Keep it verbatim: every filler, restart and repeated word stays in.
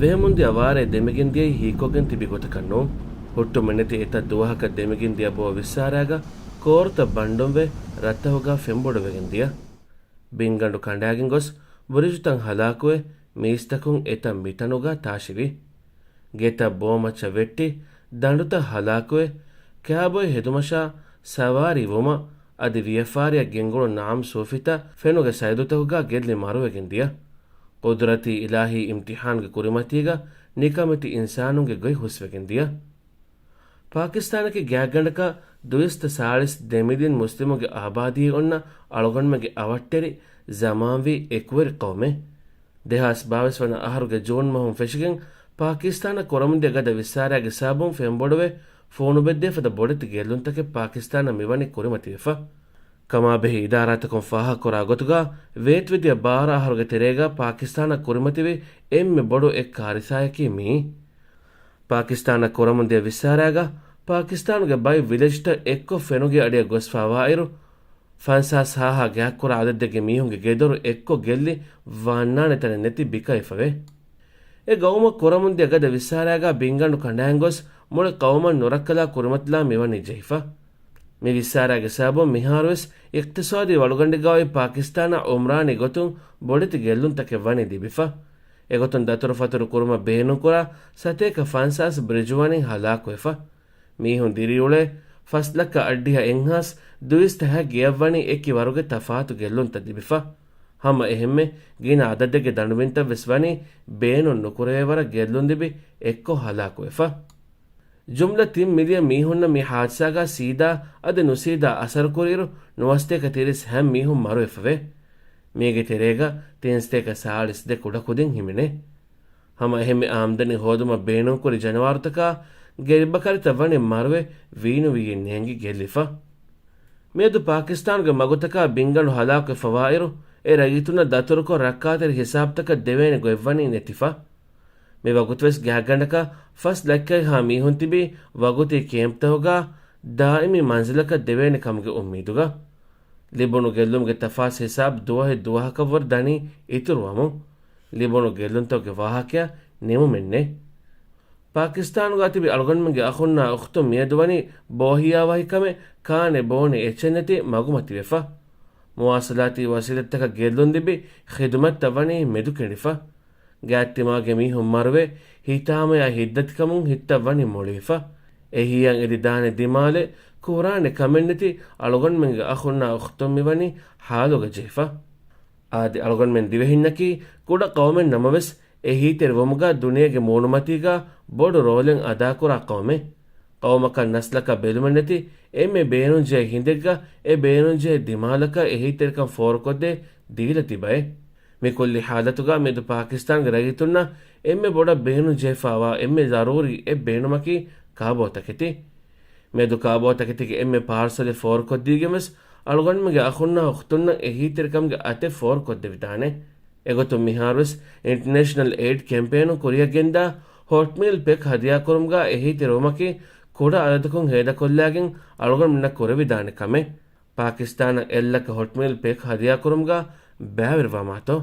ބެހެމުންދިޔަ ވާރޭ ދެމިގެން ދިޔައީ ހީކޮށްގެން ތިބި ގޮތަކަށް ނޫން. ހުއްޓުމެއް ނެތި އެތައް ދުވަހަކަށް ދެމިގެން ދިޔަ ބޯ ވިއްސާރާގަ ކޯރުތައް ބަންޑުންވެ ރަށްތަހުގަ ފެންބޮޑުވެގެން ދިޔަ. ބިންގަނޑު ކަނޑާގެން ގޮސް ބުރިޖުތައް ހަލާކުވެ މީސްތަކުން އެތައް މިތަނުގަ ތާށިވި. ގެތައް ބޯމައްޗަށް ވެއްޓި ދަނޑުތައް ހަލާކުވެ ކާބޮއެ ހެދުމަށާ ސަވާރީ ވުމަށް އަދި ވިޔަފާރިއަށް ގެންގުޅުން ނަޢަމް ސޫފިތައް ފެނުގެ ސައިދުތަކުގަ ގެއްލި މަރުވެގެން ދިޔަ. ޤުދުރަތީ އިލާހީ އިމްތިޙާންގެ ކުރިމަތީގަ ނިކަމެތި އިންސާނުންގެ ގޮތް ހުސްވެގެން ދިޔަ. ޕާކިސްތާނަކީ ގާތްގަނޑަކަށް ދުއިސައްތަ ސާޅީސް ދެމިލިއަން މުސްލިމުންގެ އާބާދީ އޮންނަ އަޅުގަނޑުމެންގެ އަވަށްޓެރި ޒަމާންވީ އެކުވެރި ޤައުމެއް. ދެހާސް ބާވީސް ވަނަ އަހަރުގެ ޖޫން މަހުން ފެށިގެން ޕާކިސްތާނަށް ކުރަމުންދިޔަ ގަދަ ވިއްސާރާގެ ސަބަބުން ފެންބޮޑުވެ ފޫނުބެއްދޭ ފަދަ ބޮޑެތި ގެއްލުންތަކެއް ޕާކިސްތާނަށް މިވަނީ ކުރިމަތިވެފަ. ކަމާބެހޭ އިދާރާތަކުން ފާހަގަކުރާ ގޮތުގަ ވޭތުވެދިޔަ ބާރަ އަހަރުގެ ތެރޭގަ ޕާކިސްތާނަށް ކުރިމަތިވި އެންމެ ބޮޑު އެއް ކާރިސާއަކީ މިއީ. ޕާކިސްތާނަށް ކުރަމުންދިޔަ ވިއްސާރާގަ ޕާކިސްތާނުގެ ބައި ވިލެޖްތައް އެއްކޮށް ފެނުގެ އަޑިއަށް ގޮސްފާވާއިރު، ފަންސާސް ހާހާ ގާތްކުރާ އަދަދެއްގެ މީހުންގެ ގެދޮރު އެއްކޮށް ގެއްލި ވާންނާނެ ތަނެއް ނެތި ބިކައިފަވޭ. އެ ގައުމަށް ކުރަމުންދިޔަ ގަދަ ވިއްސާރާގަ ބިންގަނޑު ކަނޑާން ގޮސް މުޅި ޤައުމަށް ނުރައްކަލާ ކުރިމަތިލާ މިވަނީ ޖެހިފަ. މި ވިއްސާރާގެ ސަބަބުން މިހާރުވެސް އިޤްތިޞާދީ ވަޅުގަނޑެއްގައި ޕާކިސްތާނާ އުމްރާނީ ގޮތުން ބޮޑެތި ގެއްލުންތަކެއް ވަނީ ލިބިފަ. އެގޮތުން ދަތުރުފަތުރު ކުރުމަށް ބޭނުންކުރާ ސަތޭކަ ފަންސާސް ބްރިޖު ވަނީ ހަލާކުވެފަ. މީހުން ދިރިއުޅޭ ފަސް ލައްކަ އަށްޑިހަ އެއްހާސް ދުއިސައްތަ ހަ ގެއަށް ވަނީ އެކި ވަރުގެ ތަފާތު ގެއްލުންތައް ލިބިފަ. ހަމަ އެހެންމެ ގިނަ އަދަދެއްގެ ދަނޑުމިންތައް ވެސް ވަނީ ބޭނުން ނުކުރެވޭ ވަރަށް ގެއްލުން ލިބި އެއްކޮށް ހަލާކުވެފަ. ޖުމްލަ ތިން މިލިއަން މީހުންނަށް މި ހާދިސާގަ ސީދާ އަދި ނުސީދާ އަސަރު ކުރިއިރު، ނުވަސަތޭކަ ތިރީސް ހަ މީހުން މަރުވެފަވޭ. މީގެ ތެރޭގަ ތިންސަތޭކަ ސާޅީސް ދެ ކުޑަކުދިން ހިމެނޭ. ހަމަ އެހެންމެ އާމްދަނީ ހޯދުމަށް ބޭނުންކުރި ޖަނަވާރުތަކާ ގެރިބަކަރިތައް ވަނީ މަރުވެ ވީނުވިއިން ނޭނގި ގެއްލިފަ. މިއަދު ޕާކިސްތާނުގެ މަގުތަކާ ބިންގަނޑު ހަލާކުވެފަވާއިރު، އެ ރައްޔިތުންނަށް ދަތުރުކޮށް ރައްކާތެރި ހިސާބުތަކަށް ދެވޭނެ ގޮތްވަނީ ނެތިފަ. މި ވަގުތުވެސް ގާތްގަނޑަކަށް ފަސް ލައްކައެއްހާ މީހުން ތިބީ ވަގުތީ ކޭމްޕްތަކުގަ ދާއިމީ މަންޒިލަކަށް ދެވޭނެ ކަމުގެ އުއްމީދުގަ. ލިބުނު ގެއްލުމުގެ ތަފާސް ހިސާބު ދުވަހެއް ދުވަހަކަށްވުރެ ދަނީ އިތުރުވަމުން. ލިބުނު ގެއްލުންތަކުގެ ވާހަކައަށް ނިމުމެއްނެތް. ޕާކިސްތާނުގަ ތިބި އަޅުގަނޑުމެންގެ އަޚުންނާ އުޚްތުން މިއަދުވަނީ ބޯހިޔާވަހިކަމެއް ކާނެ ބޯނެ އެއްޗެއްނެތި މަގުމަތިވެފަ. މުވާޞަލާތީ ވަސީލަތްތަކަށް ގެއްލުން ލިބި ޚިދުމަތްތައް ވަނީ މެދުކެނޑިފަ. ގާތްތިމާގެ މީހުން މަރުވެ، ހިތާމަޔާ ހިތްދަތިކަމުން ހިތްތައް ވަނީ މޮޅިވެފަ. އެހީއަށް އެދިދާނެ ދިމާލެއް، ކުރާނެ ކަމެއްނެތި އަޅުގަނޑުމެންގެ އަޚުންނާ އުޚްތުން މިވަނީ ޙާލުގަ ޖެހިފަ. އާދެ، އަޅުގަނޑުމެން ދިވެހިންނަކީ ކުޑަ ޤައުމެއް ނަމަވެސް، އެހީތެރި ވުމުގަ ދުނިޔޭގެ މޫނުމަތީގަ ބޮޑު ރޯލެއް އަދާކުރާ ޤައުމެއް. ޤައުމަކަށް ނަސްލަކަށް ބެލުމެއްނެތި އެންމެ ބޭނުންޖެހޭ ހިނދެއްގަ އެ ބޭނުންޖެހޭ ދިމާލަކަށް އެހީތެރިކަން ފޯރުކޮށްދޭ ދީލަ ތިބައެއް. މި ކުއްލި ޙާލަތުގަ މިއަދު ޕާކިސްތާންގެ ރައްޔިތުންނަށް އެންމެ ބޮޑަށް ބޭނުންޖެހިފާވާ އެންމެ ޒަރޫރީ އެއް ބޭނުމަކީ ކާބޯތަކެތި. މިއަދު ކާބޯތަކެތީގެ އެންމެ ޕާރސަލެއް ފޯރުކޮށްދީގެންވެސް އަޅުގަނޑުމެންގެ އަޚުންނާ އުޚްތުންނަށް އެހީތެރިކަމުގެ އަތެއް ފޯރުކޮށްދެވިދާނެ. އެގޮތުން މިހާރުވެސް އިންޓަނޭޝަނަލް އެއިޑް ކެމްޕޭނުން ކުރިއަށް ގެންދާ ހޮޓްމީލް ޕެކް ހަދިޔާކުރުމުގަ އެހީތެރިވުމަކީ ކުޑަ އަދަދަކުން ހޭދަކޮށްލާގެން އަޅުގަނޑުމެންނަށް ކުރެވިދާނެ ކަމެއް. ޕާކިސްތާނަށް އެއްލައްކަ ހޮޓްމީލް ޕެކް ހަދިޔާކުރުމުގަ ބައިވެރިވާމާތޯ؟